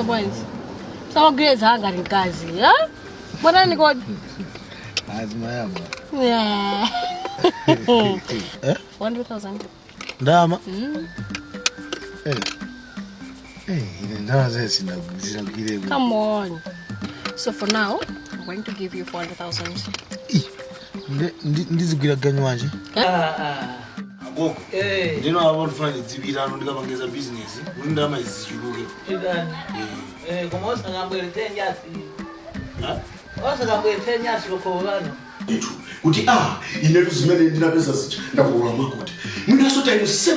Muona bwanji? Samagwireza ngati mkazi, ha? Bwanani kodi? Azimayamba. Yeah. Eh? 100,000. Ndalama? Eh. Eh, ine ndalama zene sinagwireko. Come on. So for now, I'm going to give you 400,000. Ndizigwira ganyu wanje. Agogo. Eh. Ndino apo ndifuna ndidzipitano ndikapangeza bizinesi kuti ndalama izi zichuluke. Chidani. Eh, koma osakambweretse nyasi. Osakambweretse nyasi kukhulukano. Itu kuti inetu zimene ndinapeza zija ndakolola mwakuti mwinaso times 7.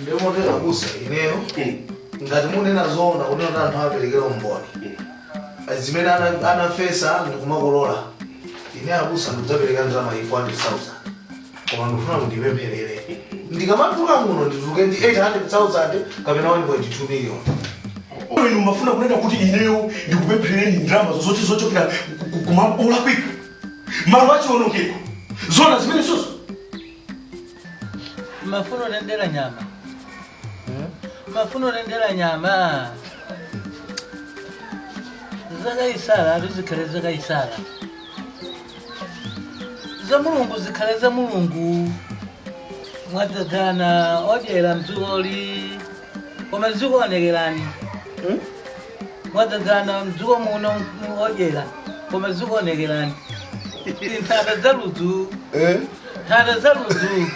Ndimotera kusa ineyo ngati munena zoona kunena kuti anthu aperekera umboni zimene anafesa ndikumakolola, ine abusa ndidzapereka ndalama iyi 400,000, koma ndikufuna mundipempherere ndikamatuluka muno ndituluke ndi 800,000 kapena 1.2 million. Inu mafuna kunena kuti ineyo ndikupempherereni ndalama zoti zochokera kumalo olakwika, malo achiwonongeko, zona zimene sozo? Mafuno nendera nyama. Mafuno nendera nyama. Zakaisala zikhale zakaisala. Za Mulungu zikhale za Mulungu. Mwadzadzana odyera mdzikoli. Koma zikuonekerani. Mwadzadzana mdziko muno odyera. Koma zikuonekerani. Nthata za ludzu. Eh? Nthata za ludzu.